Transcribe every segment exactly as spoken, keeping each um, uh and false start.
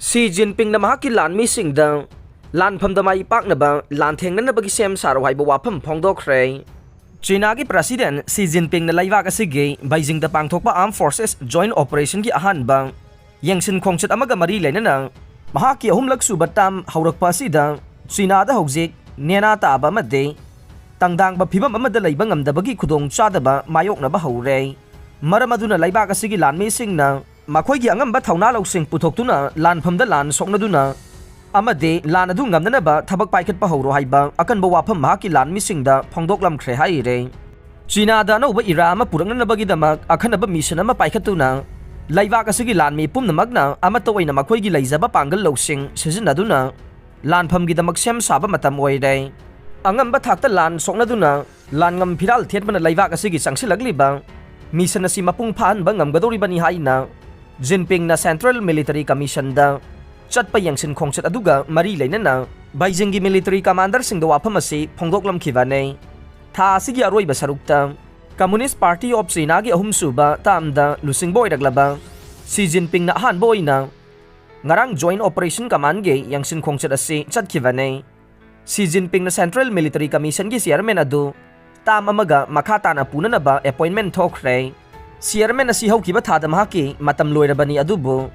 ꯁꯤ ꯖꯤꯟꯄꯤꯡꯅ ꯃꯍꯥꯛꯀꯤ ꯂꯥꯟꯃꯤꯁꯤꯡꯗ ꯂꯥꯟꯐꯝꯗ ꯃꯥꯏ ꯄꯥꯛꯅꯕ ꯂꯥꯟꯊꯦꯡꯅꯅꯕꯒꯤ ꯁꯦꯝ ꯁꯥꯔꯣ ꯍꯥꯏꯕ ꯋꯥꯐꯝ ꯐꯣꯡꯗꯣꯛꯈ꯭ꯔꯦ꯫ ꯆꯤꯅꯥꯒꯤ ꯄ꯭ꯔꯁꯤꯗꯦꯟ ꯁꯤ ꯖꯤꯟꯄꯤꯡꯅ ꯂꯩꯕꯥꯛ ꯑꯁꯤꯒꯤ ꯕꯩꯖꯤꯡꯗ ꯄꯥꯡꯊꯣꯛꯄ Armed Forces Joint Operationꯒꯤ ꯑꯍꯥꯟꯕ ꯌꯦꯡꯁꯤꯟ ꯈꯣꯡꯆꯠ ꯑꯃꯒ ꯃꯔꯤ ꯂꯩꯅꯅ ꯃꯍꯥꯛꯀꯤ ꯑꯍꯨꯝꯂꯛ ꯁꯨꯕ ꯇꯥꯝ ꯍꯧꯔꯛꯄ ꯑꯁꯤꯗ ꯆꯤꯅꯥꯗ ꯍꯧꯖꯤꯛ ꯅꯦꯅꯥ ꯇꯥꯕ ꯑꯃꯗꯤ ꯇꯪꯗꯥꯡꯕ ꯐꯤꯕꯝ ꯑꯃꯗ ꯂꯩꯕ ꯉꯝꯗꯕꯒꯤ ꯈꯨꯗꯣꯡꯆꯥꯗꯕ ꯃꯥꯌꯣꯛꯅꯕ ꯍꯧꯔꯦ꯫ ꯃꯔꯝ ꯑꯗꯨꯅ ꯂꯩꯕꯥꯛ ꯑꯁꯤꯒꯤ ꯂꯥꯟꯃꯤꯁꯤꯡꯅ ꯃꯈꯣꯏꯒꯤ ꯑꯉꯝꯕ ꯊꯧꯅꯥ ꯂꯧꯁꯤꯡ ꯄꯨꯊꯣꯛꯇꯨꯅ ꯂꯥꯟꯐꯝꯗ ꯂꯥꯟ ꯁꯣꯛꯅꯗꯨꯅ ꯑꯃꯗꯤ ꯂꯥꯟ ꯑꯗꯨ ꯉꯝꯅꯅꯕ ꯊꯕꯛ ꯄꯥꯏꯈꯠꯄ ꯍꯧꯔꯣ ꯍꯥꯏꯕ ꯑꯀꯟꯕ ꯋꯥꯐꯝ ꯃꯍꯥꯛꯀꯤ ꯂꯥꯟꯃꯤꯁꯤꯡꯗ ꯐꯣꯡꯗꯣꯛꯂꯝꯈ꯭ꯔꯦ ꯍꯥꯏꯔꯦ꯫ ꯆꯤꯅꯥꯗ ꯑꯅꯧꯕ ꯏꯔꯥ ꯑꯃ ꯄꯨꯔꯛꯅꯅꯕꯒꯤꯗꯃꯛ ꯑꯈꯟꯅꯕ ꯃꯤꯁꯟ ꯑꯃ ꯄꯥꯏꯈꯠꯇꯨꯅ ꯂꯩꯕꯥꯛ ꯑꯁꯤꯒꯤ ꯂꯥꯟꯃꯤ ꯄꯨꯝꯅꯃꯛꯅ ꯑꯃꯠꯇ ꯑꯣꯏꯅ ꯃꯈꯣꯏꯒꯤ ꯂꯩꯖꯕ ꯄꯥꯡꯒꯜ ꯂꯧꯁꯤꯡ ꯁꯤꯖꯤꯟꯅꯗꯨꯅ ꯂꯥꯟꯐꯝꯒꯤꯗꯃꯛ ꯁꯦꯝ ꯁꯥꯕ ꯃꯇꯝ ꯑꯣꯏꯔꯦ꯫ ꯑꯉꯝꯕ ꯊꯥꯛꯇ ꯂꯥꯟ ꯁꯣꯛꯅꯗꯨꯅ ꯂꯥꯟꯉꯝ ꯐꯤꯔꯥꯜ ꯊꯦꯠꯄꯅ ꯂꯩꯕꯥꯛ ꯑꯁꯤꯒꯤ ꯆꯪꯁꯤꯜꯂꯛꯂꯤꯕ ꯃꯤꯁꯟ ꯑꯁꯤ ꯃꯄꯨꯡ ꯐꯥꯍꯟꯕ ꯉꯝꯒꯗꯧꯔꯤꯕꯅꯤ ꯍꯥꯏꯅ ꯖꯤꯟꯄꯤꯡꯅ Central Military Commissionꯗ ꯆꯠꯄ ꯌꯦꯡꯁꯤꯟ ꯈꯣꯡꯆꯠ ꯑꯗꯨꯒ ꯃꯔꯤ ꯂꯩꯅꯅ ꯕꯩꯖꯤꯡꯒꯤ military commanderꯁꯤꯡꯗ ꯋꯥꯐꯝ ꯑꯁꯤ ꯐꯣꯡꯗꯣꯛꯂꯝꯈꯤꯕꯅꯤ꯫ ꯊꯥ ꯑꯁꯤꯒꯤ ꯑꯔꯣꯏꯕ ꯁꯔꯨꯛꯇ Communist Party of Chinaꯒꯤ ꯑꯍꯨꯝꯁꯨꯕ ꯇꯥꯝꯗ ꯂꯨꯆꯤꯡꯕ ꯑꯣꯏꯔꯛꯂꯕ ꯁꯤ ꯖꯤꯟꯄꯤꯡꯅ ꯑꯍꯥꯟꯕ ꯑꯣꯏꯅ ꯉꯔꯥꯡ Joint Operation Commandꯒꯤ ꯌꯦꯡꯁꯤꯟ ꯈꯣꯡꯆꯠ ꯑꯁꯤ ꯆꯠꯈꯤꯕꯅꯤ꯫ ꯁꯤ ꯖꯤꯟꯄꯤꯡꯅ Central Military Commissionꯒꯤ chairman ꯑꯗꯨ ꯇꯥꯝ ꯑꯃꯒ ꯃꯈꯥ ꯇꯥꯅ ꯄꯨꯅꯅꯕ appointment ꯊꯣꯛꯈ꯭ꯔꯦ꯫ Chairman ꯑꯁꯤ ꯍꯧꯈꯤꯕ ꯊꯥꯗ ꯃꯍꯥꯛꯀꯤ ꯃꯇꯝ ꯂꯣꯏꯔꯕꯅꯤ, ꯑꯗꯨꯕꯨ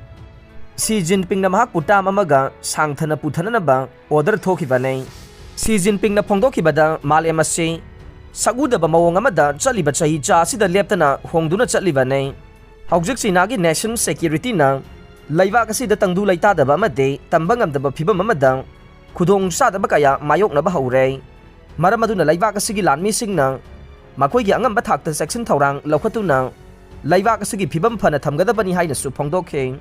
ꯁꯤ ꯖꯤꯟꯄꯤꯡꯅ ꯃꯍꯥꯛꯄꯨ ꯇꯥꯝ ꯑꯃꯒ ꯁꯥꯡꯊꯅ ꯄꯨꯊꯅꯅꯕ order ꯊꯣꯛꯈꯤꯕꯅꯤ꯫ ꯁꯤ ꯖꯤꯟꯄꯤꯡꯅ ꯐꯣꯡꯗꯣꯛꯈꯤꯕꯗ ꯃꯥꯂꯦꯝ ꯑꯁꯤ ꯁꯛꯎꯗꯕ ꯃꯑꯣꯡ ꯑꯃꯗ ꯆꯠꯂꯤꯕ ꯆꯍꯤ ꯆꯥ ꯑꯁꯤꯗ ꯂꯦꯞꯇꯅ ꯍꯣꯡꯗꯨꯅ ꯆꯠꯂꯤꯕꯅꯤ꯫ ꯍꯧꯖꯤꯛ ꯆꯤꯅꯥꯒꯤ national securityꯅ ꯂꯩꯕꯥꯛ ꯑꯁꯤꯗ ꯇꯪꯗꯨ ꯂꯩꯇꯥꯗꯕ ꯑꯃꯗꯤ ꯇꯝꯕ ꯉꯝꯗꯕ ꯐꯤꯕꯝ ꯑꯃꯗ ꯈꯨꯗꯣꯡ ꯆꯥꯗꯕ ꯀꯌꯥ ꯃꯥꯌꯣꯛꯅꯕ ꯍꯧꯔꯦ꯫ ꯃꯔꯝ ꯑꯗꯨꯅ ꯂꯩꯕꯥꯛ ꯑꯁꯤꯒꯤ ꯂꯥꯟꯃꯤꯁꯤꯡꯅ ꯃꯈꯣꯏꯒꯤ ꯑꯉꯝꯕ ꯊꯥꯛꯇ ꯆꯦꯛꯁꯤꯟ ꯊꯧꯔꯥꯡ ꯂꯧꯈꯠꯇꯨꯅ ꯂꯩꯕꯥꯛ ꯑꯁꯤꯒꯤ ꯐꯤꯕꯝ ꯐꯅ ꯊꯝꯒꯗꯕꯅꯤ ꯍꯥꯏꯅꯁꯨ ꯐꯣꯡꯗꯣꯛꯈꯤ꯫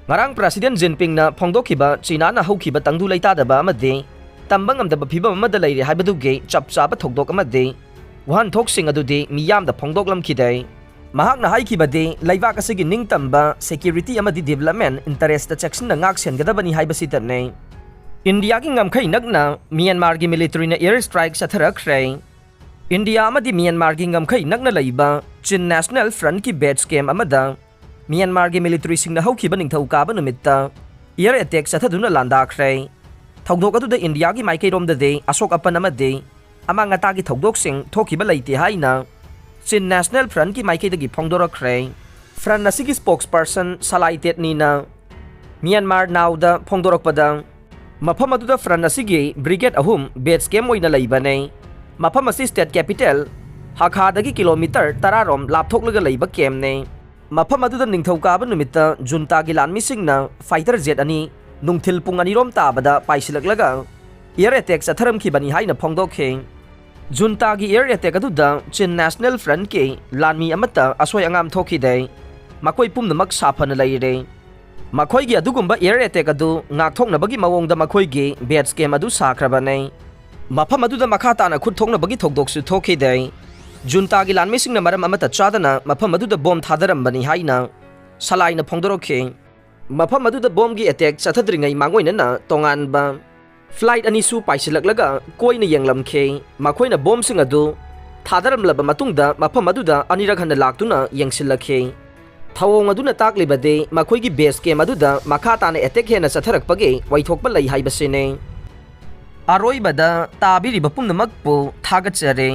ꯉꯔꯥꯡ President ꯖꯤꯟꯄꯤꯡꯅ ꯐꯣꯡꯗꯣꯛꯈꯤꯕ ꯆꯤꯅꯥꯅ ꯍꯧꯈꯤꯕ ꯇꯪꯗꯨ ꯂꯩꯇꯥꯗꯕ ꯑꯃꯗꯤ ꯇꯝꯕ ꯉꯝꯗꯕ ꯐꯤꯕꯝ ꯑꯃꯗ ꯂꯩꯔꯦ ꯍꯥꯏꯕꯗꯨꯒꯤ ꯆꯞ ꯆꯥꯕ ꯊꯧꯗꯣꯛ ꯑꯃꯗꯤ ꯋꯥꯍꯟꯊꯣꯛꯁꯤꯡ ꯑꯗꯨꯗꯤ ꯃꯤꯌꯥꯝꯗ ꯐꯣꯡꯗꯣꯛꯂꯝꯈꯤꯗꯦ꯫ ꯃꯍꯥꯛꯅ ꯍꯥꯏꯈꯤꯕꯗꯤ ꯂꯩꯕꯥꯛ ꯑꯁꯤꯒꯤ ꯅꯤꯡꯇꯝꯕ, security ꯑꯃꯗꯤ development interestꯇ ꯆꯦꯛꯁꯤꯟꯅ ꯉꯥꯛ ꯁꯦꯟꯒꯗꯕꯅꯤ ꯍꯥꯏꯕꯁꯤꯗꯅꯤ꯫ ꯏꯟꯗꯤꯌꯥꯒꯤ ꯉꯝꯈꯩ ꯅꯛꯅ ꯃ꯭ꯌꯥꯟꯃꯥꯔꯒꯤ militaryꯅ air strike ꯆꯠꯊꯔꯛꯈ꯭ꯔꯦ꯫ ꯏꯟꯗꯤꯌꯥ ꯑꯃꯗꯤ ꯃ꯭ꯌꯥꯟꯃꯥꯔꯒꯤ ꯉꯝꯈꯩ ꯅꯛꯅ ꯂꯩꯕ Chin National Frontꯀꯤ base camp ꯑꯃꯗ ꯃ꯭ꯌꯥꯟꯃꯥꯔꯒꯤ militaryꯁꯤꯡꯅ ꯍꯧꯈꯤꯕ ꯅꯤꯡꯊꯧꯀꯥꯕ ꯅꯨꯃꯤꯠꯇ ꯑꯦꯌꯔ ꯑꯦꯇꯦꯛ ꯆꯠꯊꯗꯨꯅ ꯂꯥꯟꯗꯥꯈ꯭ꯔꯦ꯫ ꯊꯧꯗꯣꯛ ꯑꯗꯨꯗ ꯏꯟꯗꯤꯌꯥꯒꯤ ꯃꯥꯏꯀꯩꯔꯣꯝꯗꯗꯤ ꯑꯁꯣꯛ ꯑꯄꯟ ꯑꯃꯗꯤ ꯑꯃꯥꯡ ꯑꯇꯥꯒꯤ ꯊꯧꯗꯣꯛꯁꯤꯡ ꯊꯣꯛꯈꯤꯕ ꯂꯩꯇꯦ ꯍꯥꯏꯅ ꯆꯤꯟ ꯅꯦꯁꯅꯦꯜ ꯐ꯭ꯔꯟꯠꯀꯤ ꯃꯥꯏꯀꯩꯗꯒꯤ ꯐꯣꯡꯗꯣꯔꯛꯈ꯭ꯔꯦ꯫ ꯐ꯭ꯔꯟꯠ ꯑꯁꯤꯒꯤ ꯁ꯭ꯄꯣꯛꯁ ꯄꯔꯁꯟ ꯁꯂꯥꯏ ꯇꯦꯠꯅꯤꯅ ꯃ꯭ꯌꯥꯟꯃꯥꯔ ꯅꯥꯎꯗ ꯐꯣꯡꯗꯣꯔꯛꯄꯗ, ꯃꯐꯝ ꯑꯗꯨꯗ ꯐ꯭ꯔꯟꯠ ꯑꯁꯤꯒꯤ ꯕ꯭ꯔꯤꯒꯦꯗ ꯑꯍꯨꯝ ꯕꯦꯖ ꯀꯦꯝꯞ ꯑꯣꯏꯅ ꯂꯩꯕꯅꯦ꯫ ꯃꯐꯝ ꯑꯁꯤ ꯁ꯭ꯇꯦꯠ ꯀꯦꯄꯤꯇꯦꯜ ꯍꯥꯈꯥꯗꯒꯤ ꯀꯤꯂꯣꯃꯤꯇꯔ ꯇꯔꯥ ꯔꯣꯝ ꯂꯥꯞꯊꯣꯛꯂꯒ ꯂꯩꯕ ꯀꯦꯝꯞꯅꯦ꯫ ꯃꯐꯝ ꯑꯗꯨꯗ ꯅꯤꯡꯊꯧꯀꯥꯕ ꯅꯨꯃꯤꯠꯇ ꯖꯨꯟꯇꯥꯒꯤ ꯂꯥꯟꯃꯤꯁꯤꯡꯅ ꯐꯥꯏꯇꯔ ꯖꯦꯠ ꯑꯅꯤ ꯅꯨꯡꯊꯤꯜ ꯄꯨꯡ ꯑꯅꯤ ꯔꯣꯝ ꯇꯥꯕꯗ ꯄꯥꯏꯁꯤꯜꯂꯛꯂꯒ ꯑꯦꯌꯔ ꯑꯦꯇꯦꯛ ꯆꯠꯊꯔꯝꯈꯤꯕꯅꯤ ꯍꯥꯏꯅ ꯐꯣꯡꯗꯣꯛꯈꯤ꯫ ꯖꯨꯟꯇꯥꯒꯤ ꯑꯦꯌꯔ ꯑꯦꯇꯦꯛ ꯑꯗꯨꯗ ꯆꯤꯟ ꯅꯦꯁꯅꯦꯜ ꯐ꯭ꯔꯟꯠꯀꯤ ꯂꯥꯟꯃꯤ ꯑꯃꯠꯇ ꯑꯁꯣꯏ ꯑꯉꯥꯝ ꯊꯣꯛꯈꯤꯗꯦ꯫ ꯃꯈꯣꯏ ꯄꯨꯝꯅꯃꯛ ꯁꯥꯐꯅ ꯂꯩꯔꯦ꯫ ꯃꯈꯣꯏꯒꯤ ꯑꯗꯨꯒꯨꯝꯕ ꯑꯦꯌꯔ ꯑꯦꯇꯦꯛ ꯑꯗꯨ ꯉꯥꯛꯊꯣꯛꯅꯕꯒꯤ ꯃꯑꯣꯡꯗ ꯃꯈꯣꯏꯒꯤ ꯕꯦꯖ ꯀꯦꯝꯞ ꯑꯗꯨ ꯁꯥꯈ꯭ꯔꯕꯅꯦ꯫ ꯃꯐꯝ ꯑꯗꯨꯗ ꯃꯈꯥ ꯇꯥꯅ ꯈꯨꯠ ꯊꯣꯛꯅꯕꯒꯤ ꯊꯧꯗꯣꯛꯁꯨ ꯊꯣꯛꯈꯤꯗꯦ꯫ ꯖꯨꯟꯇꯥꯒꯤ ꯂꯥꯟꯃꯤꯁꯤꯡꯅ ꯃꯔꯝ ꯑꯃꯠꯇ ꯆꯥꯗꯅ ꯃꯐꯝ ꯑꯗꯨꯗ ꯕꯣꯝ ꯊꯥꯗꯔꯝꯕꯅꯤ ꯍꯥꯏꯅ ꯁꯂꯥꯏꯅ ꯐꯣꯡꯗꯣꯔꯛꯈꯤ꯫ ꯃꯐꯝ ꯑꯗꯨꯗ ꯕꯣꯝꯒꯤ ꯑꯦꯇꯦꯛ ꯆꯠꯊꯗ꯭ꯔꯤꯉꯩ ꯃꯥꯡꯑꯣꯏꯅꯅ ꯇꯣꯉꯥꯟꯕ ꯐ꯭ꯂꯥꯏꯠ ꯑꯅꯤꯁꯨ ꯄꯥꯏꯁꯤꯜꯂꯛꯂꯒ ꯀꯣꯏꯅ ꯌꯦꯡꯂꯝꯈꯤ꯫ ꯃꯈꯣꯏꯅ ꯕꯣꯝꯁꯤꯡ ꯑꯗꯨ ꯊꯥꯗꯔꯝꯂꯕ ꯃꯇꯨꯡꯗ ꯃꯐꯝ ꯑꯗꯨꯗ ꯑꯅꯤꯔꯛ ꯍꯟꯅ ꯂꯥꯛꯇꯨꯅ ꯌꯦꯡꯁꯤꯜꯂꯛꯈꯤ꯫ ꯊꯧꯑꯣꯡ ꯑꯗꯨꯅ ꯇꯥꯛꯂꯤꯕꯗꯤ ꯃꯈꯣꯏꯒꯤ ꯕꯦꯖ ꯀꯦꯝꯞ ꯑꯗꯨꯗ ꯃꯈꯥ ꯇꯥꯅ ꯑꯦꯇꯦꯛ ꯍꯦꯟꯅ ꯆꯠꯊꯔꯛꯄꯒꯤ ꯑꯣꯏꯊꯣꯛꯄ ꯂꯩ ꯍꯥꯏꯕꯁꯤꯅꯤ꯫ ꯑꯔꯣꯏꯕꯗ ꯇꯥꯕꯤꯔꯤꯕ ꯄꯨꯝꯅꯃꯛꯄꯨ ꯊꯥꯒꯠꯆꯔꯤ꯫